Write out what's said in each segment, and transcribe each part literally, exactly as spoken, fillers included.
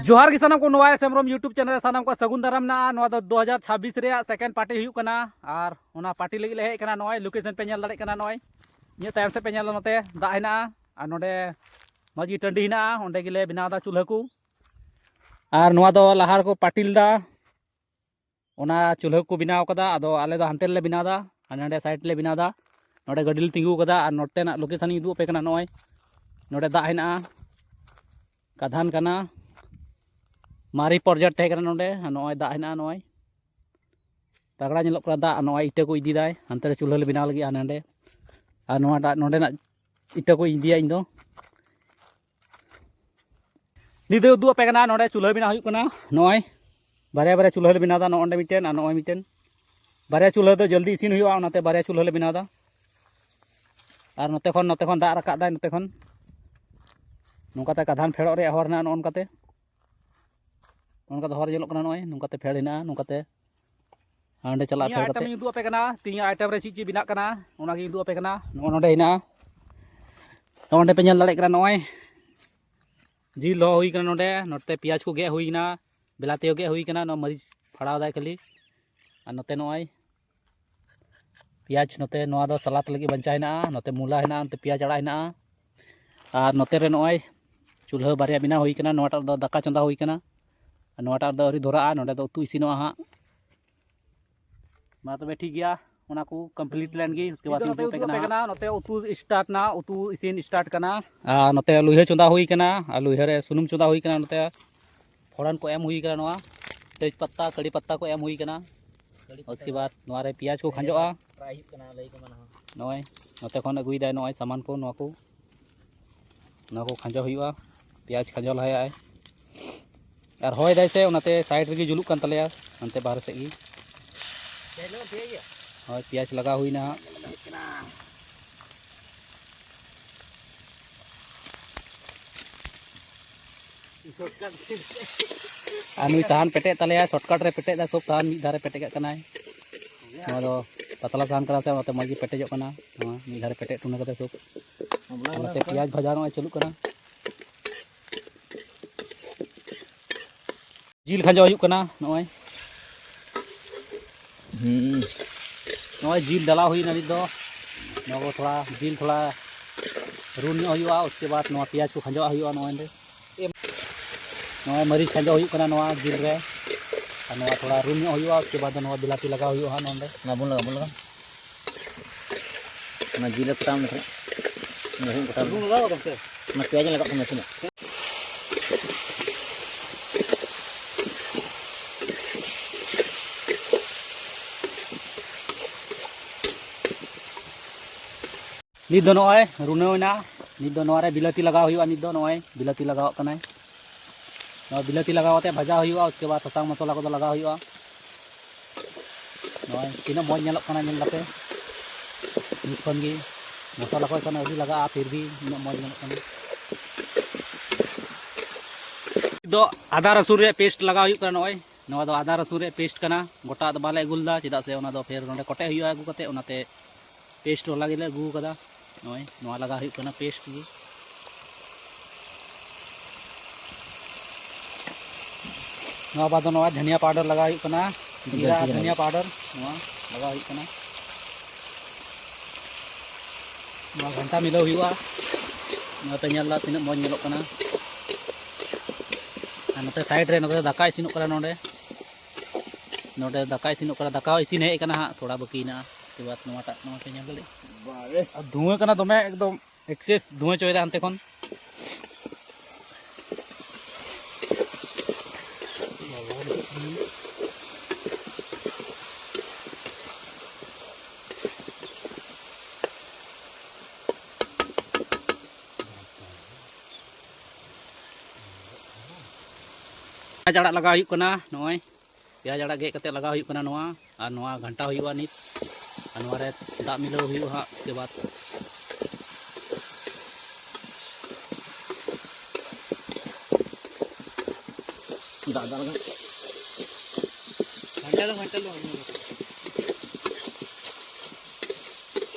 ᱡᱚᱦᱟᱨ ᱜᱮ ᱥᱟᱱᱟᱢ ᱠᱚ, ᱱᱚᱣᱟ ᱮᱥ ᱦᱮᱢᱵᱨᱚᱢ YouTube channel ᱨᱮ ᱥᱟᱱᱟᱢ ᱠᱚ ᱥᱟᱹᱜᱩᱱ ᱫᱟᱨᱟᱢ ᱢᱮᱱᱟᱜᱼᱟ᱾ ᱱᱚᱣᱟ ᱫᱚ ᱫᱩ ᱦᱟᱡᱟᱨ ᱪᱷᱟᱵᱵᱤᱥ ᱨᱮᱭᱟᱜ second party ᱦᱩᱭᱩᱜ ᱠᱟᱱᱟ᱾ ᱟᱨ ᱚᱱᱟ party ᱞᱟᱹᱜᱤᱫ ᱞᱮ ᱦᱮᱡ ᱟᱠᱟᱱᱟ᱾ ᱱᱚᱜᱼᱚᱭ location ᱯᱮ ᱧᱮᱞ ᱫᱟᱲᱮᱭᱟᱜ ᱠᱟᱱᱟ, ᱱᱚᱜᱼᱚᱭ ᱤᱧᱟᱹᱜ ᱛᱟᱭᱚᱢ ᱥᱮᱫ ᱯᱮ ᱧᱮᱞ ᱫᱟ, ᱱᱚᱛᱮ ᱫᱟᱜ ᱦᱮᱱᱟᱜᱼᱟ᱾ ᱟᱨ ᱱᱚᱰᱮ ᱢᱚᱡᱽ ᱜᱮ ᱴᱟᱺᱰᱤ ᱦᱮᱱᱟᱜᱼᱟ, ᱚᱸᱰᱮ ᱜᱮᱞᱮ ᱵᱮᱱᱟᱣ ᱮᱫᱟ ᱪᱩᱞᱦᱟᱹ ᱠᱚ᱾ ᱟᱨ ᱱᱚᱣᱟ ᱫᱚ ᱞᱟᱦᱟ ᱨᱮᱠᱚ party ᱞᱮᱫᱟ, ᱚᱱᱟ ᱪᱩᱞᱦᱟᱹ ᱠᱚ ᱵᱮᱱᱟᱣ ᱠᱟᱫᱟ᱾ ᱟᱫᱚ ᱟᱞᱮ ᱫᱚ ᱦᱟᱱᱛᱮ ᱨᱮᱞᱮ ᱵᱮᱱᱟᱣ ᱮᱫᱟ, ᱟᱨ ᱱᱚᱰᱮ side ᱨᱮᱞᱮ ᱵᱮᱱᱟᱣ ᱮᱫᱟ᱾ ᱱᱚᱰᱮ ᱜᱟᱹᱰᱤ ᱞᱮ ᱛᱤᱸᱜᱩ ᱠᱟᱫᱟ᱾ ᱟᱨ ᱱᱚᱛᱮᱱᱟᱜ location ᱤᱧ ᱩᱫᱩᱜ ᱟᱯᱮ ᱠᱟᱱᱟ᱾ ᱱᱚᱜᱼᱚᱭ ᱱᱚᱰᱮ ᱫᱟᱜ ᱦᱮᱱᱟᱜᱼᱟ, ᱠᱟᱫᱷᱟᱱ ᱠᱟᱱᱟ, ᱢᱟᱨᱮ project ᱛᱟᱦᱮᱸ ᱠᱟᱱᱟ ᱱᱚᱰᱮ᱾ ᱟᱨ ᱱᱚᱜᱼᱚᱭ ᱫᱟᱜ ᱦᱮᱱᱟᱜᱼᱟ, ᱱᱚᱜᱼᱚᱭ ᱛᱟᱜᱲᱟ ᱧᱮᱞᱚᱜ ᱠᱟᱱᱟ ᱫᱟᱜ᱾ ᱟᱨ ᱱᱚᱜᱼᱚᱭ ᱤᱴᱟᱹ ᱠᱚ ᱤᱫᱤᱭᱮᱫᱟᱭ, ᱦᱟᱱᱛᱮ ᱨᱮ ᱪᱩᱞᱦᱟᱹ ᱞᱮ ᱵᱮᱱᱟᱣ ᱞᱟᱹᱜᱤᱫ᱾ ᱟᱨ ᱱᱚᱰᱮ, ᱟᱨ ᱱᱚᱣᱟᱴᱟᱜ ᱱᱚᱰᱮᱱᱟᱜ ᱤᱴᱟᱹ ᱠᱚ ᱤᱫᱤᱭᱟ ᱤᱧ ᱫᱚ᱾ ᱱᱤᱛ ᱫᱚ ᱩᱫᱩᱜ ᱟᱯᱮ ᱠᱟᱱᱟ, ᱱᱚᱰᱮ ᱪᱩᱞᱦᱟᱹ ᱵᱮᱱᱟᱣ ᱦᱩᱭᱩᱜ ᱠᱟᱱᱟ᱾ ᱱᱚᱜᱼᱚᱭ ᱵᱟᱨᱭᱟ ᱵᱟᱨᱭᱟ ᱪᱩᱞᱦᱟᱹ ᱞᱮ ᱵᱮᱱᱟᱣ ᱮᱫᱟ, ᱱᱚᱜᱼᱚ ᱱᱚᱰᱮ ᱢᱤᱫᱴᱮᱱ ᱟᱨ ᱱᱚᱜᱼᱚᱭ ᱢᱤᱫᱴᱮᱱ᱾ ᱵᱟᱨᱭᱟ ᱪᱩᱞᱦᱟᱹ ᱫᱚ ᱡᱚᱞᱫᱤ ᱤᱥᱤᱱ ᱦᱩᱭᱩᱜᱼᱟ, ᱚᱱᱟᱛᱮ ᱵᱟᱨᱭᱟ ᱪᱩᱞᱦᱟᱹ ᱞᱮ ᱵᱮᱱᱟᱣ ᱮᱫᱟ᱾ ᱟᱨ ᱱᱚᱛᱮ ᱠᱷᱚᱱ, ᱱᱚᱛᱮ ᱠᱷᱚᱱ ᱫᱟᱜ ᱨᱟᱠᱟᱵ ᱫᱟᱭ, ᱱᱚᱛᱮ ᱠᱷᱚᱱ ᱱᱚᱝᱠᱟᱛᱮ ᱠᱟᱫᱷᱟᱱ ᱯᱷᱮᱰᱚᱜ ᱨᱮᱭᱟᱜ ᱦᱚᱨ ᱦᱮᱱᱟᱜᱼᱟ, ᱱᱚᱜᱼᱚ ᱱᱚᱝᱠᱟᱛᱮ᱾ ᱱᱚᱝᱠᱟᱛᱮ ᱦᱚᱨ ᱧᱮᱞᱚᱜ ᱠᱟᱱᱟ, ᱱᱚᱜᱼᱚᱭ ᱱᱚᱝᱠᱟᱛᱮ ᱯᱷᱮᱰ ᱦᱮᱱᱟᱜᱼᱟ, ᱱᱚᱝᱠᱟᱛᱮ ᱦᱟᱸᱰᱮ ᱪᱟᱞᱟᱜᱼᱟ ᱛᱮᱦᱮᱧᱟᱜ ᱯᱷᱮᱰ item ᱠᱟᱛᱮ᱾ ᱤᱧ ᱩᱫᱩᱜ ᱟᱯᱮ ᱠᱟᱱᱟ, ᱛᱮᱦᱮᱧᱟᱜ item ᱨᱮ ᱪᱮᱫ ᱪᱮᱫ ᱵᱮᱱᱟᱜ ᱠᱟᱱᱟ, ᱚᱱᱟᱜᱤᱧ ᱩᱫᱩᱜ ᱟᱯᱮ ᱠᱟᱱᱟ᱾ ᱱᱚᱜᱼᱚ ᱱᱚᱰᱮ ᱦᱮᱱᱟᱜᱼᱟ, ᱱᱚᱜᱼᱚ ᱱᱚᱰᱮ ᱯᱮ ᱧᱮᱞ ᱫᱟᱲᱮᱭᱟᱜ ᱠᱟᱱᱟ, ᱱᱚᱜᱼᱚᱭ ᱡᱤᱞ ᱫᱚᱦᱚ ᱦᱩᱭ ᱠᱟᱱᱟ ᱱᱚᱰᱮ, ᱱᱚᱛᱮ ᱯᱮᱸᱭᱟᱡᱽ ᱠᱚ ᱜᱮᱫ ᱦᱩᱭ ᱠᱟᱱᱟ, ᱵᱤᱞᱟᱹᱛᱤ ᱦᱚᱸ ᱜᱮᱫ ᱦᱩᱭ ᱠᱟᱱᱟ, ᱱᱚᱣᱟ ᱢᱟᱹᱨᱤᱪ ᱯᱷᱟᱲᱟᱣ ᱫᱟᱭ ᱠᱷᱟᱹᱞᱤ᱾ ᱟᱨ ᱱᱚᱛᱮ ᱱᱚᱜᱼᱚᱭ ᱯᱮᱸᱭᱟᱡᱽ, ᱱᱚᱛᱮ ᱱᱚᱣᱟ ᱫᱚ ᱥᱟᱞᱟᱫ ᱞᱟᱹᱜᱤᱫ ᱵᱟᱧᱪᱟᱣ ᱦᱮᱱᱟᱜᱼᱟ, ᱱᱚᱛᱮ ᱢᱩᱞᱟ ᱦᱮᱱᱟᱜᱼᱟ, ᱱᱚᱛᱮ ᱯᱮᱸᱭᱟᱡᱽ ᱟᱲᱟᱜ ᱦᱮᱱᱟᱜᱼᱟ᱾ ᱟᱨ ᱱᱚᱛᱮ ᱨᱮ ᱱᱚᱜᱼᱚᱭ ᱪᱩᱞᱦᱟᱹ ᱵᱟᱨᱭᱟ ᱵᱮᱱᱟᱣ ᱦᱩᱭ ᱠᱟᱱᱟ, ᱱᱚᱣᱟᱴᱟᱜ ᱨᱮᱫᱚ ᱫᱟᱠᱟ ᱪᱚᱸᱫᱟ ᱦᱩᱭ ᱠᱟᱱᱟ, ᱟᱨ ᱱᱚᱣᱟᱴᱟᱜ ᱨᱮᱫᱚ ᱟᱹᱣᱨᱤ ᱫᱷᱚᱨᱟᱜᱼᱟ, ᱱᱚᱸᱰᱮ ᱫᱚ ᱩᱛᱩ ᱤᱥᱤᱱᱚᱜᱼᱟ ᱦᱟᱸᱜ᱾ ᱢᱟ ᱛᱚᱵᱮ ᱴᱷᱤᱠ ᱜᱮᱭᱟ, ᱚᱱᱟ ᱠᱚ complete ᱞᱮᱱ ᱜᱮ, ᱩᱥᱠᱮ ᱵᱟᱫ ᱱᱤᱛᱚᱜ ᱤᱧ ᱩᱫᱩᱜ ᱟᱯᱮ ᱩᱫᱩᱜ ᱟᱯᱮ ᱠᱟᱱᱟ᱾ ᱠᱟᱱᱟ, ᱱᱚᱛᱮ ᱩᱛᱩ start ᱱᱟ, ᱩᱛᱩ ᱤᱥᱤᱱ start ᱠᱟᱱᱟ᱾ ᱟᱨ ᱱᱚᱛᱮ ᱞᱩᱭᱦᱟᱹ ᱪᱚᱸᱫᱟ ᱦᱩᱭ ᱠᱟᱱᱟ, ᱟᱨ ᱞᱩᱭᱦᱟᱹ ᱨᱮ ᱥᱩᱱᱩᱢ ᱪᱚᱸᱫᱟ ᱦᱩᱭ ᱠᱟᱱᱟ, ᱱᱚᱛᱮ ᱯᱷᱚᱲᱟᱱ ᱠᱚ ᱮᱢ ᱦᱩᱭ ᱠᱟᱱᱟ, ᱱᱚᱣᱟ ᱛᱮᱡᱽ ᱯᱟᱛᱟ, ᱠᱟᱲᱤ ᱯᱟᱛᱟ ᱠᱚ ᱮᱢ ᱦᱩᱭ ᱠᱟᱱᱟ᱾ ᱩᱥᱠᱮ ᱵᱟᱫ ᱱᱚᱣᱟ ᱨᱮ ᱯᱮᱸᱭᱟᱡᱽ ᱠᱚ ᱠᱷᱟᱸᱡᱚᱜᱼᱟ᱾ ᱱᱚᱜᱼᱚᱭ ᱱᱚᱛᱮ ᱠᱷᱚᱱ ᱟᱹᱜᱩᱭᱮᱫᱟᱭ ᱱᱚᱜᱼᱚᱭ ᱥᱟᱢᱟᱱ ᱠᱚ, ᱱᱚᱣᱟ ᱠᱚ, ᱱᱚᱣᱟ ᱠᱚ ᱠᱷᱟᱸᱡᱚ ᱦᱩᱭᱩᱜᱼᱟ, ᱯᱮᱸᱭᱟᱡᱽ ᱠᱷᱟᱸᱡᱚ ᱞᱟᱦᱟᱭᱟᱭ᱾ ᱟᱨ ᱦᱚᱭ ᱫᱟᱭ ᱥᱮ, ᱚᱱᱟᱛᱮ side ᱨᱮᱜᱮ ᱡᱩᱞᱩᱜ ᱠᱟᱱ ᱛᱟᱞᱮᱭᱟ, ᱦᱟᱱᱛᱮ ᱵᱟᱦᱨᱮ ᱥᱮᱫ ᱜᱮ᱾ ᱦᱳᱭ, ᱯᱮᱸᱭᱟᱡᱽ ᱞᱟᱜᱟᱣ ᱦᱩᱭᱱᱟ ᱦᱟᱸᱜ᱾ ᱟᱨ ᱱᱩᱭ ᱥᱟᱦᱟᱱ ᱯᱮᱴᱮᱡ ᱛᱟᱞᱮᱭᱟ, shortcut ᱨᱮ ᱯᱮᱴᱮᱡ ᱫᱟ, ᱥᱚᱵ ᱥᱟᱦᱟᱱ ᱢᱤᱫ ᱫᱷᱟᱨᱮ ᱯᱮᱴᱮᱡ ᱠᱟᱜ ᱠᱟᱱᱟᱭ᱾ ᱱᱚᱣᱟ ᱫᱚ ᱯᱟᱛᱞᱟ ᱥᱟᱦᱟᱱ ᱠᱟᱱᱟ ᱥᱮ, ᱚᱱᱟᱛᱮ ᱢᱚᱡᱽ ᱜᱮ ᱯᱮᱴᱮᱡᱚᱜ ᱠᱟᱱᱟ᱾ ᱱᱚᱣᱟ ᱢᱤᱫ ᱫᱷᱟᱨᱮ ᱯᱮᱴᱮᱡ ᱴᱩᱱᱟᱹ ᱠᱟᱛᱮ ᱥᱚᱵ᱾ ᱟᱨ ᱱᱚᱛᱮ ᱯᱮᱸᱭᱟᱡᱽ ᱵᱷᱟᱡᱟ ᱱᱚᱜᱼᱚᱭ ᱪᱟᱹᱞᱩᱜ ᱠᱟᱱᱟ᱾ ᱡᱤᱞ ᱠᱷᱟᱸᱡᱚ ᱦᱩᱭᱩᱜ ᱠᱟᱱᱟ ᱱᱚᱜᱼᱚᱭ᱾ ᱦᱩᱸ᱾ ᱱᱚᱜᱼᱚᱭ ᱡᱤᱞ ᱰᱟᱞᱟᱣ ᱦᱩᱭᱱᱟ ᱱᱤᱛ ᱫᱚ᱾ ᱱᱚᱣᱟ ᱠᱚ ᱛᱷᱚᱲᱟ, ᱡᱤᱞ ᱛᱷᱚᱲᱟ ᱨᱩᱱ ᱧᱚᱜ ᱦᱩᱭᱩᱜᱼᱟ, ᱩᱥᱠᱮ ᱵᱟᱫᱽ ᱱᱚᱣᱟ ᱯᱮᱸᱭᱟᱡᱽ ᱠᱚ ᱠᱷᱟᱸᱡᱚᱣᱟᱜ ᱦᱩᱭᱩᱜᱼᱟ ᱱᱚᱜᱼᱚᱭ ᱱᱚᱸᱰᱮ᱾ ᱱᱚᱜᱼᱚᱭ ᱢᱟᱹᱨᱤᱪ ᱠᱷᱟᱸᱡᱚ ᱦᱩᱭᱩᱜ ᱠᱟᱱᱟ ᱱᱚᱣᱟ ᱡᱤᱞ ᱨᱮ, ᱟᱨ ᱱᱚᱣᱟ ᱛᱷᱚᱲᱟ ᱨᱩᱱ ᱧᱚᱜ ᱦᱩᱭᱩᱜᱼᱟ, ᱩᱥᱠᱮ ᱵᱟᱫᱽ ᱫᱚ ᱱᱚᱣᱟ ᱵᱤᱞᱟᱹᱛᱤ ᱞᱟᱜᱟᱣ ᱦᱩᱭᱩᱜᱼᱟ ᱦᱟᱸᱜ ᱱᱚᱸᱰᱮ᱾ ᱚᱱᱟ ᱵᱚᱱ ᱞᱟᱜᱟᱣ, ᱵᱚᱱ ᱞᱟᱜᱟᱣ᱾ ᱚᱱᱟ ᱡᱤᱞ ᱮᱠᱴᱟ ᱚᱱᱟ ᱠᱚᱨᱮ, ᱚᱱᱟ ᱦᱩᱭᱩᱜ ᱠᱚᱴᱟ᱾ ᱵᱩᱞᱩᱝ ᱞᱟᱜᱟᱣ ᱠᱟᱫᱟᱢ ᱥᱮ? ᱚᱱᱟ ᱯᱮᱸᱭᱟᱡᱽ ᱞᱟᱜᱟᱜ ᱠᱟᱱᱟ ᱱᱟᱥᱮᱱᱟᱜ᱾ ᱱᱤᱛ ᱫᱚ ᱱᱚᱜᱼᱚᱭ ᱨᱩᱱᱟᱹᱣ ᱮᱱᱟ᱾ ᱱᱤᱛ ᱫᱚ ᱱᱚᱣᱟ ᱨᱮ ᱵᱤᱞᱟᱹᱛᱤ ᱞᱟᱜᱟᱣ ᱦᱩᱭᱩᱜᱼᱟ᱾ ᱱᱤᱛ ᱫᱚ ᱱᱚᱜᱼᱚᱭ ᱵᱤᱞᱟᱹᱛᱤ ᱞᱟᱜᱟᱣᱟᱜ ᱠᱟᱱᱟᱭ᱾ ᱱᱚᱣᱟ ᱵᱤᱞᱟᱹᱛᱤ ᱞᱟᱜᱟᱣ ᱠᱟᱛᱮ ᱵᱷᱟᱡᱟ ᱦᱩᱭᱩᱜᱼᱟ, ᱩᱥᱠᱮ ᱵᱟᱫᱽ ᱥᱟᱥᱟᱝ ᱢᱚᱥᱞᱟ ᱠᱚᱫᱚ ᱞᱟᱜᱟᱣ ᱦᱩᱭᱩᱜᱼᱟ᱾ ᱱᱚᱜᱼᱚᱭ ᱛᱤᱱᱟᱹᱜ ᱢᱚᱡᱽ ᱧᱮᱞᱚᱜ ᱠᱟᱱᱟ ᱧᱮᱞ ᱠᱟᱛᱮ᱾ ᱱᱤᱛ ᱠᱷᱚᱱ ᱜᱮ ᱢᱚᱥᱞᱟ ᱠᱚ ᱮᱠᱷᱚᱱ ᱟᱹᱣᱨᱤ ᱞᱟᱜᱟᱜᱼᱟ, ᱯᱷᱤᱨ ᱵᱷᱤ ᱩᱱᱟᱹᱜ ᱢᱚᱡᱽ ᱧᱮᱞᱚᱜ ᱠᱟᱱᱟ᱾ ᱫᱚ ᱟᱫᱟ ᱨᱟᱹᱥᱩᱱ ᱨᱮᱭᱟᱜ ᱯᱮᱥᱴ ᱞᱟᱜᱟᱣ ᱦᱩᱭᱩᱜ ᱠᱟᱱᱟ᱾ ᱱᱚᱜᱼᱚᱭ ᱱᱚᱣᱟ ᱫᱚ ᱟᱫᱟ ᱨᱟᱹᱥᱩᱱ ᱨᱮᱭᱟᱜ ᱯᱮᱥᱴ ᱠᱟᱱᱟ, ᱜᱚᱴᱟ ᱫᱚ ᱵᱟᱞᱮ ᱟᱹᱜᱩ ᱞᱮᱫᱟ, ᱪᱮᱫᱟᱜ ᱥᱮ ᱚᱱᱟ ᱫᱚ ᱯᱷᱤᱨ ᱱᱚᱰᱮ ᱠᱚᱴᱮᱡ ᱦᱩᱭᱩᱜᱼᱟ ᱟᱹᱜᱩ ᱠᱟᱛᱮ, ᱚᱱᱟᱛᱮ ᱯᱮᱥᱴ ᱵᱟᱞᱟ ᱜᱮᱞᱮ ᱟᱹᱜᱩ ᱟᱠᱟᱫᱟ᱾ ᱱᱚᱜᱼᱚᱭ ᱱᱚᱣᱟ ᱞᱟᱜᱟᱣ ᱦᱩᱭᱩᱜ ᱠᱟᱱᱟ ᱯᱮᱥᱴ ᱜᱮ᱾ ᱱᱚᱣᱟ ᱵᱟᱫ ᱱᱚᱣᱟ ᱫᱷᱟᱹᱱᱤᱭᱟ ᱯᱟᱣᱰᱟᱨ ᱞᱟᱜᱟᱣ ᱦᱩᱭᱩᱜ ᱠᱟᱱᱟ, ᱡᱤᱨᱟ ᱡᱤᱨᱟ ᱫᱷᱟᱹᱱᱤᱭᱟ ᱯᱟᱣᱰᱟᱨ ᱱᱚᱣᱟ ᱞᱟᱜᱟᱣ ᱦᱩᱭᱩᱜ ᱠᱟᱱᱟ᱾ ᱱᱚᱣᱟ ᱜᱷᱟᱱᱴᱟ ᱢᱤᱞᱟᱹᱣ ᱦᱩᱭᱩᱜᱼᱟ᱾ ᱱᱚᱣᱟᱯᱮ ᱧᱮᱞ ᱮᱫᱟ ᱛᱤᱱᱟᱹᱜ ᱢᱚᱡᱽ ᱧᱮᱞᱚᱜ ᱠᱟᱱᱟ᱾ ᱟᱨ ᱱᱚᱛᱮ ᱥᱟᱭᱤᱰ ᱨᱮ ᱱᱚᱛᱮ ᱫᱟᱠᱟ ᱤᱥᱤᱱᱚᱜ ᱠᱟᱱᱟ ᱱᱚᱰᱮ᱾ ᱱᱚᱰᱮ ᱫᱟᱠᱟ ᱤᱥᱤᱱᱚᱜ ᱠᱟᱱᱟ, ᱫᱟᱠᱟ ᱦᱚᱸ ᱤᱥᱤᱱ ᱦᱮᱡ ᱟᱠᱟᱱᱟ ᱦᱟᱸᱜ, ᱛᱷᱚᱲᱟ ᱵᱟᱹᱠᱤ ᱦᱮᱱᱟᱜᱼᱟ᱾ ᱩᱥᱠᱮ ᱵᱟᱫᱽ ᱱᱚᱣᱟᱴᱟᱜ, ᱱᱚᱣᱟ ᱯᱮ ᱧᱮᱞ ᱫᱟᱲᱮᱭᱟᱜᱼᱟ᱾ ᱟᱨ ᱫᱷᱩᱣᱟᱹ ᱠᱟᱱᱟ ᱫᱚᱢᱮ, ᱮᱠᱫᱚᱢ ᱮᱠᱥᱮᱥ ᱫᱷᱩᱣᱟᱹ ᱪᱚᱭᱮᱫᱟ ᱦᱟᱱᱛᱮ ᱠᱷᱚᱱ᱾ ᱯᱮᱸᱭᱟᱡᱽ ᱟᱲᱟᱜ ᱞᱟᱜᱟᱣ ᱦᱩᱭᱩᱜ ᱠᱟᱱᱟ ᱱᱚᱜᱼᱚᱭ᱾ ᱯᱮᱸᱭᱟᱡᱽ ᱟᱲᱟᱜ ᱜᱮᱫ ᱠᱟᱛᱮ ᱞᱟᱜᱟᱣ ᱦᱩᱭᱩᱜ ᱠᱟᱱᱟ ᱱᱚᱣᱟ, ᱟᱨ ᱱᱚᱣᱟ ᱜᱷᱟᱱᱴᱟ ᱦᱩᱭᱩᱜᱼᱟ ᱱᱤᱛ, ᱟᱨ ᱱᱚᱣᱟ ᱨᱮ ᱫᱟᱜ ᱢᱤᱞᱟᱹᱣ ᱦᱩᱭᱩᱜᱼᱟ ᱦᱟᱸᱜ, ᱩᱥᱠᱮ ᱵᱟᱫᱽ ᱫᱟᱜ, ᱫᱟᱜ ᱞᱟᱜᱟᱣ᱾ ᱜᱷᱟᱱᱴᱟ ᱫᱚ ᱜᱷᱟᱱᱴᱟ ᱫᱚ᱾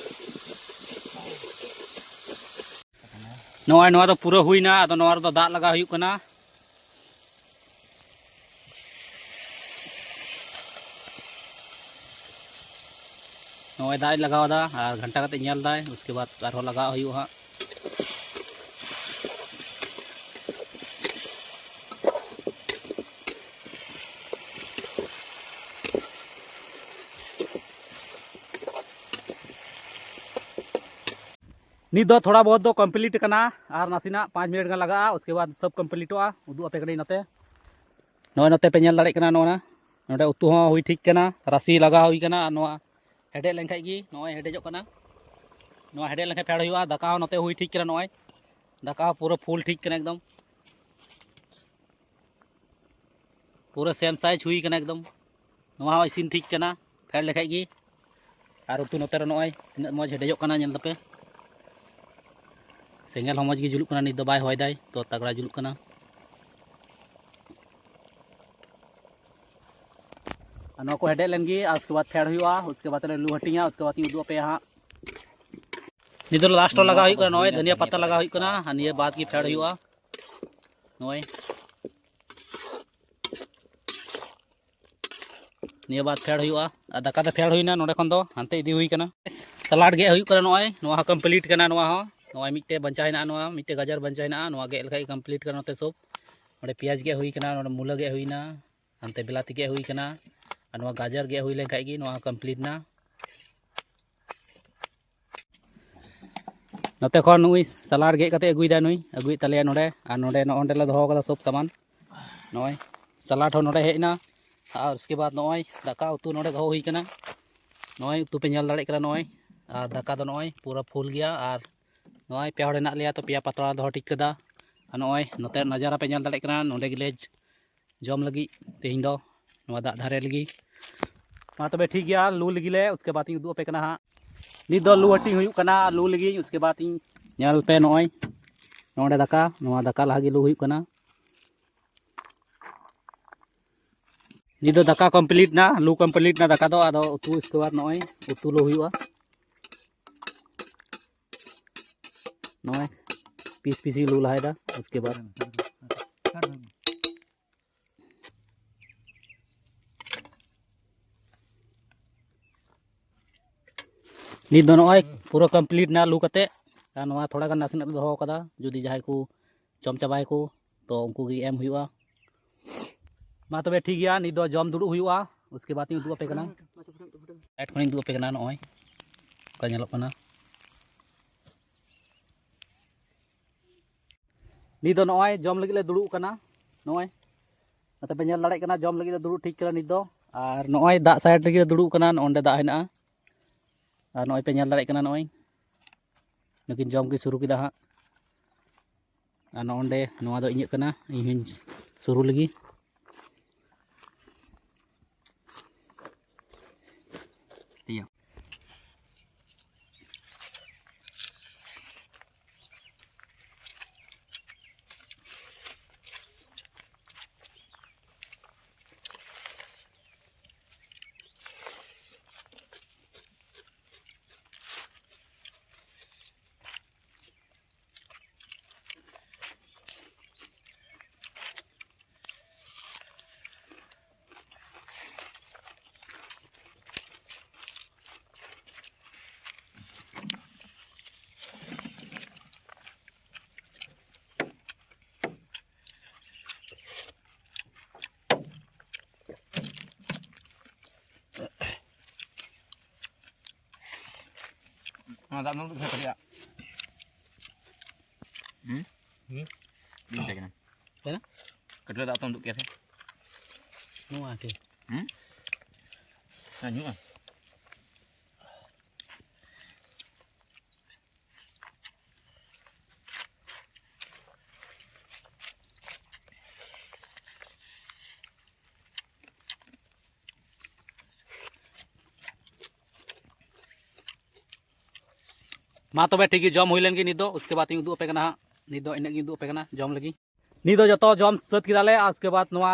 ᱱᱚᱜᱼᱚᱭ ᱱᱚᱣᱟ ᱫᱚ ᱯᱩᱨᱟᱹ ᱦᱩᱭᱱᱟ, ᱟᱫᱚ ᱱᱚᱣᱟ ᱨᱮᱫᱚ ᱫᱟᱜ ᱞᱟᱜᱟᱣ ᱦᱩᱭᱩᱜ ᱠᱟᱱᱟ᱾ ᱱᱚᱜᱼᱚᱭ ᱫᱟᱜ ᱮ ᱞᱟᱜᱟᱣ ᱮᱫᱟ ᱟᱨ ᱜᱷᱟᱱᱴᱟ ᱠᱟᱛᱮ ᱧᱮᱞ ᱫᱟᱭ, ᱩᱥᱠᱮ ᱵᱟᱫ ᱟᱨᱦᱚᱸ ᱞᱟᱜᱟᱣ ᱦᱩᱭᱩᱜᱼᱟ ᱦᱟᱸᱜ᱾ ᱱᱤᱛ ᱫᱚ ᱛᱷᱚᱲᱟ ᱵᱚᱦᱩᱛ ᱫᱚ ᱠᱚᱢᱯᱞᱤᱴ ᱠᱟᱱᱟ ᱟᱨ ᱱᱟᱥᱮᱱᱟᱜ ᱯᱟᱸᱪ ᱢᱤᱱᱤᱴ ᱜᱟᱱ ᱞᱟᱜᱟᱜᱼᱟ, ᱩᱥᱠᱮ ᱵᱟᱫ ᱥᱚᱵ ᱠᱚᱢᱯᱞᱤᱴᱚᱜᱼᱟ᱾ ᱩᱫᱩᱜ ᱟᱯᱮ ᱠᱟᱹᱱᱟᱹᱧ ᱱᱚᱛᱮ᱾ ᱱᱚᱜᱼᱚᱭ ᱱᱚᱛᱮ ᱯᱮ ᱧᱮᱞ ᱫᱟᱲᱮᱭᱟᱜ ᱠᱟᱱᱟ, ᱱᱚᱣᱟ ᱱᱚᱰᱮ ᱩᱛᱩ ᱦᱚᱸ ᱦᱩᱭ ᱴᱷᱤᱠ ᱠᱟᱱᱟ, ᱨᱟᱥᱮ ᱞᱟᱜᱟᱣ ᱦᱩᱭ ᱠᱟᱱᱟ᱾ ᱟᱨ ᱱᱚᱣᱟ ᱦᱮᱰᱮᱡ ᱞᱮᱱᱠᱷᱟᱡ ᱜᱮ ᱱᱚᱜᱼᱚᱭ ᱦᱮᱰᱮᱡᱚᱜ ᱠᱟᱱᱟ᱾ ᱱᱚᱣᱟ ᱦᱮᱰᱮᱡ ᱞᱮᱱᱠᱷᱟᱱ ᱯᱷᱮᱰ ᱦᱩᱭᱩᱜᱼᱟ᱾ ᱫᱟᱠᱟ ᱦᱚᱸ ᱱᱚᱛᱮ ᱦᱩᱭ ᱴᱷᱤᱠ ᱠᱟᱱᱟ, ᱱᱚᱜᱼᱚᱭ ᱫᱟᱠᱟ ᱦᱚᱸ ᱯᱩᱨᱟᱹ ᱯᱷᱩᱞ ᱴᱷᱤᱠ ᱠᱟᱱᱟ ᱮᱠᱫᱚᱢ᱾ ᱯᱩᱨᱟᱹ ᱥᱮᱢ ᱥᱟᱭᱤᱡᱽ ᱦᱩᱭ ᱠᱟᱱᱟ ᱮᱠᱫᱚᱢ᱾ ᱱᱚᱣᱟ ᱦᱚᱸ ᱤᱥᱤᱱ ᱴᱷᱤᱠ ᱠᱟᱱᱟ ᱯᱷᱮᱰ ᱞᱮᱠᱷᱟᱡ ᱜᱮ᱾ ᱟᱨ ᱩᱛᱩ ᱱᱚᱛᱮ ᱨᱮ ᱱᱚᱜᱼᱚᱭ ᱛᱤᱱᱟᱹᱜ ᱢᱚᱡᱽ ᱦᱮᱰᱮᱡᱚᱜ ᱠᱟᱱᱟ, ᱧᱮᱞ ᱛᱟᱯᱮ᱾ ᱥᱮᱸᱜᱮᱞ ᱦᱚᱸ ᱢᱚᱡᱽ ᱜᱮ ᱡᱩᱞᱩᱜ ᱠᱟᱱᱟ, ᱱᱤᱛ ᱫᱚ ᱵᱟᱭ ᱦᱚᱭ ᱫᱟᱭ, ᱛᱚ ᱛᱟᱜᱲᱟ ᱡᱩᱞᱩᱜ ᱠᱟᱱᱟ᱾ ᱟᱨ ᱱᱚᱣᱟ ᱠᱚ ᱦᱮᱰᱮᱡ ᱞᱮᱱ ᱜᱮ, ᱟᱨ ᱩᱥᱠᱮ ᱵᱟᱫ ᱯᱷᱮᱰ ᱦᱩᱭᱩᱜᱼᱟ, ᱩᱥᱠᱮ ᱵᱟᱫ ᱨᱮ ᱞᱩ ᱦᱟᱹᱴᱤᱧᱟ, ᱩᱥᱠᱮ ᱵᱟᱫ ᱤᱧ ᱩᱫᱩᱜ ᱟᱯᱮᱭᱟ ᱦᱟᱸᱜ᱾ ᱱᱤᱛ ᱫᱚ ᱞᱟᱥᱴ ᱨᱮ ᱞᱟᱜᱟᱣ ᱦᱩᱭᱩᱜ ᱠᱟᱱᱟ, ᱱᱚᱜᱼᱚᱭ ᱫᱷᱟᱹᱱᱤᱭᱟᱹ ᱯᱟᱛᱟ ᱞᱟᱜᱟᱣ ᱦᱩᱭᱩᱜ ᱠᱟᱱᱟ, ᱟᱨ ᱱᱤᱭᱟᱹ ᱵᱟᱫ ᱜᱮ ᱯᱷᱮᱰ ᱦᱩᱭᱩᱜᱼᱟ᱾ ᱱᱚᱜᱼᱚᱭ ᱱᱤᱭᱟᱹ ᱵᱟᱫ ᱯᱷᱮᱰ ᱦᱩᱭᱩᱜᱼᱟ᱾ ᱟᱨ ᱫᱟᱠᱟ ᱫᱚ ᱯᱷᱮᱰ ᱦᱩᱭᱱᱟ, ᱱᱚᱸᱰᱮ ᱠᱷᱚᱱ ᱫᱚ ᱦᱟᱱᱛᱮ ᱤᱫᱤ ᱦᱩᱭ ᱠᱟᱱᱟ᱾ ᱥᱟᱞᱟᱰ ᱜᱮᱫ ᱦᱩᱭᱩᱜ ᱠᱟᱱᱟ, ᱱᱚᱜᱼᱚᱭ ᱱᱚᱣᱟ ᱦᱚᱸ ᱠᱚᱢᱯᱞᱤᱴ ᱠᱟᱱᱟ᱾ ᱱᱚᱣᱟ ᱦᱚᱸ ᱱᱚᱜᱼᱚᱭ ᱢᱤᱫᱴᱮᱡ ᱵᱟᱧᱪᱟᱣ ᱦᱮᱱᱟᱜᱼᱟ, ᱱᱚᱣᱟ ᱢᱤᱫᱴᱮᱡ ᱜᱟᱡᱚᱨ ᱵᱟᱧᱪᱟᱣ ᱦᱮᱱᱟᱜᱼᱟ, ᱱᱚᱣᱟ ᱜᱮᱫ ᱞᱮᱠᱷᱟᱡ ᱜᱮ ᱠᱚᱢᱯᱞᱤᱴ ᱠᱟᱱᱟ᱾ ᱱᱚᱛᱮ ᱥᱚᱵ ᱱᱚᱸᱰᱮ ᱯᱮᱸᱭᱟᱡᱽ ᱜᱮᱫ ᱦᱩᱭ ᱠᱟᱱᱟ, ᱱᱚᱸᱰᱮ ᱢᱩᱞᱟᱹ ᱜᱮᱫ ᱦᱩᱭᱱᱟ, ᱦᱟᱱᱛᱮ ᱵᱤᱞᱟᱛᱤ ᱜᱮᱫ ᱦᱩᱭ ᱠᱟᱱᱟ, ᱟᱨ ᱱᱚᱣᱟ ᱜᱟᱡᱚᱨ ᱜᱮᱫ ᱦᱩᱭ ᱞᱮᱱᱠᱷᱟᱡ ᱜᱮ ᱱᱚᱣᱟ ᱦᱚᱸ ᱠᱚᱢᱯᱞᱤᱴ ᱮᱱᱟ᱾ ᱱᱚᱛᱮ ᱠᱷᱚᱱ ᱱᱩᱭ ᱥᱟᱞᱟᱰ ᱜᱮᱫ ᱠᱟᱛᱮ ᱟᱹᱜᱩᱭᱮᱫᱟ, ᱱᱩᱭ ᱟᱹᱜᱩᱭᱮᱫ ᱛᱟᱞᱮᱭᱟ ᱱᱚᱸᱰᱮ᱾ ᱟᱨ ᱱᱚᱸᱰᱮ ᱱᱚᱜᱼᱚ ᱱᱚᱸᱰᱮ ᱞᱮ ᱫᱚᱦᱚ ᱠᱟᱫᱟ ᱥᱚᱵ ᱥᱟᱢᱟᱱ᱾ ᱱᱚᱜᱼᱚᱭ ᱥᱟᱞᱟᱰ ᱦᱚᱸ ᱱᱚᱸᱰᱮ ᱦᱮᱡ ᱮᱱᱟ᱾ ᱟᱨ ᱩᱥᱠᱮ ᱵᱟᱫ ᱱᱚᱜᱼᱚᱭ ᱫᱟᱠᱟ ᱩᱛᱩ ᱱᱚᱸᱰᱮ ᱫᱚᱦᱚ ᱦᱩᱭ ᱠᱟᱱᱟ᱾ ᱱᱚᱜᱼᱚᱭ ᱩᱛᱩ ᱯᱮ ᱧᱮᱞ ᱫᱟᱲᱮᱭᱟᱜ ᱠᱟᱱᱟ, ᱱᱚᱜᱼᱚᱭ᱾ ᱟᱨ ᱫᱟᱠᱟ ᱫᱚ ᱱᱚᱜᱼᱚᱭ ᱯᱩᱨᱟᱹ ᱯᱷᱩᱞ ᱜᱮᱭᱟ᱾ ᱟᱨ ᱱᱚᱜᱼᱚᱭ ᱯᱮ ᱦᱚᱲ ᱦᱮᱱᱟᱜ ᱞᱮᱭᱟ, ᱛᱚ ᱯᱮᱭᱟ ᱯᱟᱛᱲᱟ ᱞᱮ ᱫᱚᱦᱚ ᱴᱷᱤᱠ ᱠᱟᱫᱟ᱾ ᱟᱨ ᱱᱚᱜᱼᱚᱭ ᱱᱚᱛᱮ ᱱᱟᱡᱟᱨᱟ ᱯᱮ ᱧᱮᱞ ᱫᱟᱲᱮᱭᱟᱜ ᱠᱟᱱᱟ, ᱱᱚᱸᱰᱮ ᱜᱮᱞᱮ ᱡᱚᱢ ᱞᱟᱹᱜᱤᱫ ᱛᱮᱦᱮᱧ ᱫᱚ ᱱᱚᱣᱟ ᱫᱟᱜ ᱫᱷᱟᱨᱮ ᱞᱟᱹᱜᱤᱫ᱾ ᱢᱟ ᱛᱚᱵᱮ ᱴᱷᱤᱠ ᱜᱮᱭᱟ, ᱞᱩ ᱞᱟᱹᱜᱤᱫ ᱞᱮ, ᱩᱥᱠᱮ ᱵᱟᱫ ᱤᱧ ᱩᱫᱩᱜ ᱟᱯᱮ ᱠᱟᱱᱟ ᱦᱟᱸᱜ᱾ ᱱᱤᱛ ᱫᱚ ᱞᱩ ᱦᱟᱹᱴᱤᱧ ᱦᱩᱭᱩᱜ ᱠᱟᱱᱟ, ᱞᱩ ᱞᱟᱹᱜᱤᱫ᱾ ᱩᱥᱠᱮ ᱵᱟᱫ ᱤᱧ ᱧᱮᱞ ᱯᱮ, ᱱᱚᱜᱼᱚᱭ ᱱᱚᱸᱰᱮ ᱫᱟᱠᱟ, ᱱᱚᱣᱟ ᱫᱟᱠᱟ ᱞᱟᱦᱟ ᱜᱮ ᱞᱩ ᱦᱩᱭᱩᱜ ᱠᱟᱱᱟ᱾ ᱱᱤᱛ ᱫᱚ ᱫᱟᱠᱟ ᱠᱚᱢᱯᱞᱤᱴ ᱱᱟ, ᱞᱩ ᱠᱚᱢᱯᱞᱤᱴ ᱱᱟ ᱫᱟᱠᱟ ᱫᱚ᱾ ᱟᱫᱚ ᱩᱛᱩ ᱩᱥᱠᱮ ᱵᱟᱫ ᱱᱚᱜᱼᱚᱭ ᱩᱛᱩ ᱞᱩ ᱦᱩᱭᱩᱜᱼᱟ᱾ ᱱᱚᱜᱼᱚᱭ ᱯᱤᱥ ᱯᱤᱥ ᱤᱧ ᱞᱩ ᱞᱟᱦᱟᱭᱮᱫᱟ᱾ ᱩᱥᱠᱮ ᱵᱟᱫ ᱱᱤᱛ ᱫᱚ ᱱᱚᱜᱼᱚᱭ ᱯᱩᱨᱟᱹ complete ᱱᱟ ᱞᱩ ᱠᱟᱛᱮ, ᱟᱨ ᱱᱚᱣᱟ ᱛᱷᱚᱲᱟ ᱜᱟᱱ ᱱᱟᱥᱮᱱᱟᱜ ᱞᱮ ᱫᱚᱦᱚ ᱠᱟᱫᱟ, ᱡᱩᱫᱤ ᱡᱟᱦᱟᱸᱭ ᱠᱚ ᱡᱚᱢ ᱪᱟᱵᱟᱭᱟᱠᱚ ᱛᱚ ᱩᱱᱠᱩ ᱜᱮ ᱮᱢ ᱦᱩᱭᱩᱜᱼᱟ᱾ ᱢᱟ ᱛᱚᱵᱮ ᱴᱷᱤᱠ ᱜᱮᱭᱟ, ᱱᱤᱛ ᱫᱚ ᱡᱚᱢ ᱫᱩᱲᱩᱵ ᱦᱩᱭᱩᱜᱼᱟ, ᱩᱥᱠᱮ ᱵᱟᱫ ᱤᱧ ᱩᱫᱩᱜ ᱟᱯᱮ ᱠᱟᱱᱟ᱾ Side ᱠᱷᱚᱱᱤᱧ ᱩᱫᱩᱜ ᱟᱯᱮ ᱠᱟᱱᱟ, ᱱᱚᱜᱼᱚᱭ ᱚᱱᱠᱟ ᱧᱮᱞᱚᱜ ᱠᱟᱱᱟ᱾ ᱱᱤᱛ ᱫᱚ ᱱᱚᱜᱼᱚᱭ ᱡᱚᱢ ᱞᱟᱹᱜᱤᱫ ᱞᱮ ᱫᱩᱲᱩᱵ ᱠᱟᱱᱟ᱾ ᱱᱚᱜᱼᱚᱭ ᱱᱚᱛᱮ ᱯᱮ ᱧᱮᱞ ᱫᱟᱲᱮᱭᱟᱜ ᱠᱟᱱᱟ, ᱡᱚᱢ ᱞᱟᱹᱜᱤᱫ ᱞᱮ ᱫᱩᱲᱩᱵ ᱴᱷᱤᱠ ᱠᱟᱱᱟ ᱱᱤᱛ ᱫᱚ᱾ ᱟᱨ ᱱᱚᱜᱼᱚᱭ ᱫᱟᱜ side ᱨᱮᱜᱮ ᱞᱮ ᱫᱩᱲᱩᱵ ᱠᱟᱱᱟ, ᱱᱚᱜᱼᱚ ᱱᱚᱸᱰᱮ ᱫᱟᱜ ᱦᱮᱱᱟᱜᱼᱟ᱾ ᱟᱨ ᱱᱚᱜᱼᱚᱭ ᱯᱮ ᱧᱮᱞ ᱫᱟᱲᱮᱭᱟᱜ ᱠᱟᱱᱟ, ᱱᱚᱜᱼᱚᱭ ᱱᱩᱠᱤᱱ ᱡᱚᱢ ᱠᱤᱱ ᱥᱩᱨᱩ ᱠᱮᱫᱟ ᱦᱟᱸᱜ᱾ ᱟᱨ ᱱᱚᱜᱼᱚ ᱱᱚᱸᱰᱮ ᱱᱚᱣᱟ ᱫᱚ ᱤᱧᱟᱹᱜ ᱠᱟᱱᱟ, ᱤᱧ ᱦᱚᱸᱧ ᱥᱩᱨᱩ ᱞᱮᱜᱮ᱾ ᱤᱭᱟᱹ᱾ ᱚᱱᱟ ᱫᱟᱜ ᱢᱟ ᱩᱰᱩᱠ ᱠᱟᱱᱟ ᱠᱟᱹᱴᱤᱡ ᱟᱜ᱾ ᱦᱩᱸ? ᱦᱩᱸ? ᱪᱮᱫ ᱮᱢ ᱢᱮᱛᱟᱭ ᱠᱟᱱᱟ? ᱪᱮᱫ? ᱠᱟᱹᱴᱤᱡ ᱫᱟᱜ ᱛᱚ ᱩᱰᱩᱠ ᱠᱮᱭᱟ ᱥᱮ? ᱱᱚᱣᱟ ᱠᱤ? ᱦᱩᱸ? ᱦᱮᱸ, ᱧᱩᱜᱼᱟ᱾ ᱢᱟ ᱛᱚᱵᱮ ᱴᱷᱤᱠ ᱜᱮ, ᱡᱚᱢ ᱦᱩᱭ ᱞᱮᱱ ᱜᱮ ᱱᱤᱛ ᱫᱚ, ᱩᱥᱠᱮ ᱵᱟᱫ ᱤᱧ ᱩᱫᱩᱜ ᱟᱯᱮ ᱠᱟᱱᱟ ᱦᱟᱸᱜ᱾ ᱱᱤᱛ ᱫᱚ ᱤᱱᱟᱹᱜ ᱜᱤᱧ ᱩᱫᱩᱜ ᱟᱯᱮ ᱠᱟᱱᱟ ᱡᱚᱢ ᱞᱟᱹᱜᱤᱫ᱾ ᱱᱤᱛ ᱫᱚ ᱡᱚᱛᱚ ᱡᱚᱢ ᱥᱟᱹᱛ ᱠᱮᱫᱟᱞᱮ, ᱟᱨ ᱩᱥᱠᱮ ᱵᱟᱫ ᱱᱚᱣᱟ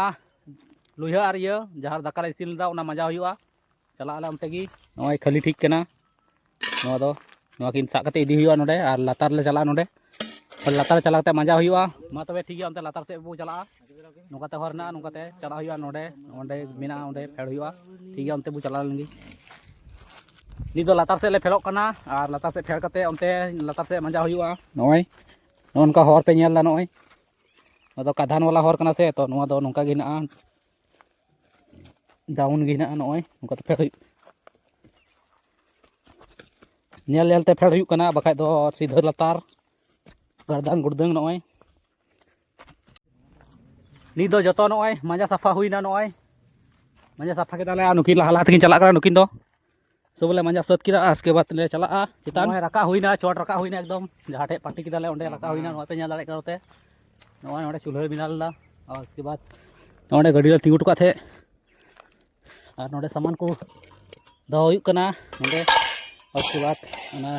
ᱞᱩᱭᱦᱟᱹ ᱟᱨ ᱤᱭᱟᱹ ᱡᱟᱦᱟᱸ ᱨᱮ ᱫᱟᱠᱟ ᱞᱮ ᱤᱥᱤᱱ ᱞᱮᱫᱟ, ᱚᱱᱟ ᱢᱟᱸᱡᱟᱣ ᱦᱩᱭᱩᱜᱼᱟ᱾ ᱪᱟᱞᱟᱜ ᱟᱞᱮ ᱚᱱᱛᱮ ᱜᱮ᱾ ᱱᱚᱜᱼᱚᱭ ᱠᱷᱟᱹᱞᱤ ᱴᱷᱤᱠ ᱠᱟᱱᱟ᱾ ᱱᱚᱣᱟ ᱫᱚ, ᱱᱚᱣᱟ ᱠᱤᱱ ᱥᱟᱵ ᱠᱟᱛᱮ ᱤᱫᱤ ᱦᱩᱭᱩᱜᱼᱟ ᱱᱚᱸᱰᱮ, ᱟᱨ ᱞᱟᱛᱟᱨ ᱞᱮ ᱪᱟᱞᱟᱜᱼᱟ ᱱᱚᱸᱰᱮ᱾ ᱞᱟᱛᱟᱨ ᱪᱟᱞᱟᱣ ᱠᱟᱛᱮ ᱢᱟᱸᱡᱟ ᱦᱩᱭᱩᱜᱼᱟ᱾ ᱢᱟ ᱛᱚᱵᱮ ᱴᱷᱤᱠ ᱜᱮᱭᱟ, ᱚᱱᱛᱮ ᱞᱟᱛᱟᱨ ᱥᱮᱫ ᱵᱚ ᱪᱟᱞᱟᱜᱼᱟ᱾ ᱱᱚᱝᱠᱟᱛᱮ ᱦᱚᱨ ᱦᱮᱱᱟᱜᱼᱟ, ᱱᱚᱝᱠᱟᱛᱮ ᱪᱟᱞᱟᱜ ᱦᱩᱭᱩᱜᱼᱟ᱾ ᱱᱚᱸᱰᱮ, ᱚᱸᱰᱮ ᱢᱮᱱᱟᱜᱼᱟ, ᱚᱸᱰᱮ ᱯᱷᱮᱰ ᱦᱩᱭᱩᱜᱼᱟ᱾ ᱴᱷᱤᱠ ᱜᱮᱭᱟ, ᱚᱱᱛᱮ ᱵᱚ ᱪᱟᱞᱟᱣ ᱞᱮᱱ ᱜᱮ᱾ ᱱᱤᱛ ᱫᱚ ᱞᱟᱛᱟᱨ ᱥᱮᱫ ᱞᱮ ᱯᱷᱮᱰᱚᱜ ᱠᱟᱱᱟ, ᱟᱨ ᱞᱟᱛᱟᱨ ᱥᱮᱫ ᱯᱷᱮᱰ ᱠᱟᱛᱮ ᱚᱱᱛᱮ ᱞᱟᱛᱟᱨ ᱥᱮᱫ ᱢᱟᱸᱡᱟ ᱦᱩᱭᱩᱜᱼᱟ᱾ ᱱᱚᱜᱼᱚᱭ ᱱᱚᱜᱼᱚ ᱱᱚᱝᱠᱟ ᱦᱚᱨ ᱯᱮ ᱧᱮᱞ ᱮᱫᱟ, ᱱᱚᱜᱼᱚᱭ ᱱᱚᱣᱟ ᱫᱚ ᱠᱟᱫᱷᱟᱱ ᱣᱟᱞᱟ ᱦᱚᱨ ᱠᱟᱱᱟ ᱥᱮ, ᱛᱚ ᱱᱚᱣᱟ ᱫᱚ ᱱᱚᱝᱠᱟ ᱜᱮ ᱦᱮᱱᱟᱜᱼᱟ, ᱰᱟᱣᱩᱱ ᱜᱮ ᱦᱮᱱᱟᱜᱼᱟ᱾ ᱱᱚᱜᱼᱚᱭ ᱱᱚᱝᱠᱟ ᱛᱮ ᱯᱷᱮᱰ ᱦᱩᱭᱩᱜ, ᱧᱮᱞ ᱧᱮᱞ ᱛᱮ ᱯᱷᱮᱰ ᱦᱩᱭᱩᱜ ᱠᱟᱱᱟ, ᱵᱟᱠᱷᱟᱡ ᱫᱚ ᱥᱤᱫᱷᱟᱹ ᱞᱟᱛᱟᱨ ᱜᱟᱨᱫᱟᱝ ᱜᱩᱲᱫᱟᱹᱝ᱾ ᱱᱚᱜᱼᱚᱭ ᱱᱤᱛ ᱫᱚ ᱡᱚᱛᱚ ᱱᱚᱜᱼᱚᱭ ᱢᱟᱸᱡᱟ ᱥᱟᱯᱷᱟ ᱦᱩᱭᱱᱟ, ᱱᱚᱜᱼᱚᱭ ᱢᱟᱸᱡᱟ ᱥᱟᱯᱷᱟ ᱠᱮᱫᱟᱞᱮ, ᱟᱨ ᱱᱩᱠᱤᱱ ᱞᱟᱦᱟ ᱞᱟᱦᱟ ᱛᱮᱠᱤᱱ ᱪᱟᱞᱟᱜ ᱠᱟᱱᱟ, ᱱᱩᱠᱤᱱ ᱫᱚ ᱥᱚᱵ ᱞᱮ ᱢᱟᱸᱡᱟ ᱥᱟᱹᱛ ᱠᱮᱫᱟ, ᱟᱨ ᱩᱥᱠᱮ ᱵᱟᱫ ᱞᱮ ᱪᱟᱞᱟᱜᱼᱟ ᱪᱮᱛᱟᱱ᱾ ᱱᱚᱜᱼᱚᱭ ᱨᱟᱠᱟᱵ ᱦᱩᱭᱱᱟ, ᱪᱚᱴ ᱨᱟᱠᱟᱵ ᱦᱩᱭᱱᱟ ᱮᱠᱫᱚᱢ, ᱡᱟᱦᱟᱸ ᱴᱷᱮᱡ ᱯᱟᱹᱴᱤ ᱠᱮᱫᱟᱞᱮ ᱚᱸᱰᱮ ᱨᱟᱠᱟᱵ ᱦᱩᱭᱱᱟ᱾ ᱱᱚᱜᱼᱚᱭ ᱯᱮ ᱧᱮᱞ ᱫᱟᱲᱮᱭᱟᱜ ᱠᱟᱱᱟ ᱱᱚᱛᱮ, ᱱᱚᱜᱼᱚᱭ ᱱᱚᱸᱰᱮ ᱪᱩᱞᱦᱟᱹ ᱵᱮᱱᱟᱣ ᱞᱮᱫᱟ, ᱟᱨ ᱩᱥᱠᱮ ᱵᱟᱫ ᱱᱚᱜᱼᱚᱭ ᱜᱟᱹᱰᱤ ᱞᱮ ᱛᱤᱸᱜᱩ ᱦᱚᱴᱚ ᱠᱟᱜ ᱛᱟᱦᱮᱸᱫ, ᱟᱨ ᱱᱚᱸᱰᱮ ᱥᱟᱢᱟᱱ ᱠᱚ ᱫᱚᱦᱚ ᱦᱩᱭᱩᱜ ᱠᱟᱱᱟ ᱱᱚᱸᱰᱮ, ᱟᱨ ᱩᱥᱠᱮ ᱵᱟᱫ ᱚᱱᱟ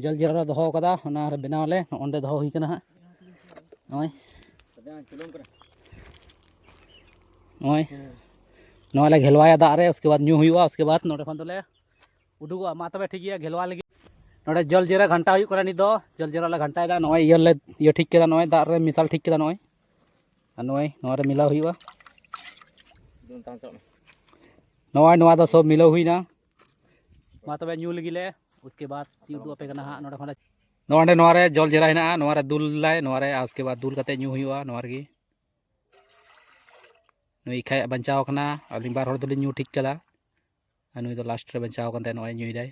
ᱡᱚᱞ ᱡᱤᱨᱟ ᱞᱮ ᱫᱚᱦᱚ ᱠᱟᱫᱟ, ᱚᱱᱟ ᱨᱮ ᱵᱮᱱᱟᱣ ᱟᱞᱮ, ᱱᱚᱜᱼᱚ ᱱᱚᱸᱰᱮ ᱫᱚᱦᱚ ᱦᱩᱭ ᱠᱟᱱᱟ ᱦᱟᱸᱜ᱾ ᱱᱚᱜᱼᱚᱭ ᱱᱚᱜᱼᱚᱭ ᱱᱚᱣᱟ ᱞᱮ ᱜᱷᱮᱞᱣᱟᱭᱟ ᱫᱟᱜ ᱨᱮ, ᱩᱥᱠᱮ ᱵᱟᱫ ᱧᱩ ᱦᱩᱭᱩᱜᱼᱟ, ᱩᱥᱠᱮ ᱵᱟᱫ ᱱᱚᱸᱰᱮ ᱠᱷᱚᱱ ᱫᱚᱞᱮ ᱩᱰᱩᱠᱚᱜᱼᱟ᱾ ᱢᱟ ᱛᱚᱵᱮ ᱴᱷᱤᱠ ᱜᱮᱭᱟ, ᱜᱷᱮᱞᱣᱟ ᱞᱟᱹᱜᱤᱫ ᱱᱚᱸᱰᱮ ᱡᱚᱞ ᱡᱤᱨᱟ ᱜᱷᱟᱱᱴᱟ ᱦᱩᱭᱩᱜ ᱠᱟᱱᱟ᱾ ᱱᱤᱛ ᱫᱚ ᱡᱚᱞ ᱡᱤᱨᱟ ᱞᱮ ᱜᱷᱟᱱᱴᱟᱭᱮᱫᱟ, ᱱᱚᱜᱼᱚᱭ ᱤᱭᱟᱹ ᱞᱮ ᱤᱭᱟᱹ ᱴᱷᱤᱠ ᱠᱮᱫᱟ, ᱱᱚᱜᱼᱚᱭ ᱫᱟᱜ ᱨᱮ ᱢᱮᱥᱟᱞ ᱴᱷᱤᱠ ᱠᱮᱫᱟ, ᱱᱚᱜᱼᱚᱭ ᱟᱨ ᱱᱚᱜᱼᱚᱭ ᱱᱚᱣᱟ ᱨᱮ ᱢᱤᱞᱟᱣ ᱦᱩᱭᱩᱜᱼᱟ᱾ ᱱᱚᱜᱼᱚᱭ ᱱᱚᱣᱟ ᱫᱚ ᱥᱚᱵ ᱢᱤᱞᱟᱹᱣ ᱦᱩᱭᱱᱟ᱾ ᱢᱟ ᱛᱚᱵᱮ ᱧᱩ ᱞᱟᱹᱜᱤᱫ ᱞᱮ, ᱩᱥᱠᱮ ᱵᱟᱫ ᱪᱮᱫ ᱩᱫᱩᱜ ᱟᱯᱮ ᱠᱟᱱᱟ ᱦᱟᱸᱜ ᱱᱚᱸᱰᱮ ᱠᱷᱚᱱ ᱞᱮ᱾ ᱱᱚᱜᱼᱚᱭ ᱱᱚᱸᱰᱮ ᱱᱚᱣᱟ ᱨᱮ ᱡᱚᱞ ᱡᱤᱨᱟ ᱦᱮᱱᱟᱜᱼᱟ, ᱱᱚᱣᱟ ᱨᱮ ᱫᱩᱞ ᱞᱟᱭ, ᱱᱚᱣᱟ ᱨᱮ, ᱟᱨ ᱩᱥᱠᱮ ᱵᱟᱫ ᱫᱩᱞ ᱠᱟᱛᱮ ᱧᱩ ᱦᱩᱭᱩᱜᱼᱟ ᱱᱚᱣᱟ ᱨᱮᱜᱮ᱾ ᱱᱩᱭ ᱠᱷᱟᱡ ᱵᱟᱧᱪᱟᱣ ᱠᱟᱱᱟ, ᱟᱹᱞᱤᱧ ᱵᱟᱨ ᱦᱚᱲ ᱫᱚᱞᱤᱧ ᱧᱩ ᱴᱷᱤᱠ ᱠᱟᱫᱟ, ᱟᱨ ᱱᱩᱭ ᱫᱚ ᱞᱟᱥᱴ ᱨᱮ ᱵᱟᱧᱪᱟᱣ ᱠᱟᱱ ᱛᱟᱭᱟ, ᱱᱚᱜᱼᱚᱭ ᱧᱩᱭᱮᱫᱟᱭ᱾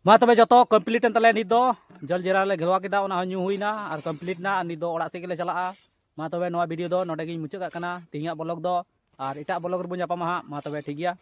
ᱢᱟ ᱛᱚᱵᱮ ᱡᱚᱛᱚ ᱠᱚᱢᱯᱞᱤᱴ ᱮᱱ ᱛᱟᱞᱮᱭᱟ᱾ ᱱᱤᱛ ᱫᱚ ᱡᱚᱞ ᱡᱤᱨᱟ ᱞᱮ ᱜᱷᱮᱞᱣᱟ ᱠᱮᱫᱟ, ᱚᱱᱟ ᱦᱚᱸ ᱧᱩ ᱦᱩᱭᱱᱟ ᱟᱨ ᱠᱚᱢᱯᱞᱤᱴ ᱱᱟ᱾ ᱟᱨ ᱱᱤᱛ ᱫᱚ ᱚᱲᱟᱜ ᱥᱮᱫ ᱜᱮᱞᱮ ᱪᱟᱞᱟᱜᱼᱟ᱾ ᱢᱟ ᱛᱚᱵᱮ ᱱᱚᱣᱟ ᱵᱷᱤᱰᱤᱭᱳ ᱫᱚ ᱱᱚᱰᱮ ᱜᱤᱧ ᱢᱩᱪᱟᱹᱫ ᱠᱟᱜ ᱠᱟᱱᱟ, ᱛᱮᱦᱮᱧᱟᱜ ᱵᱞᱚᱜ ᱫᱚ᱾ ᱟᱨ ᱮᱴᱟᱜ ᱵᱞᱚᱜ ᱨᱮᱵᱚᱱ ᱧᱟᱯᱟᱢᱟ ᱦᱟᱸᱜ᱾ ᱢᱟ ᱛᱚᱵᱮ ᱴᱷᱤᱠ ᱜᱮᱭᱟ᱾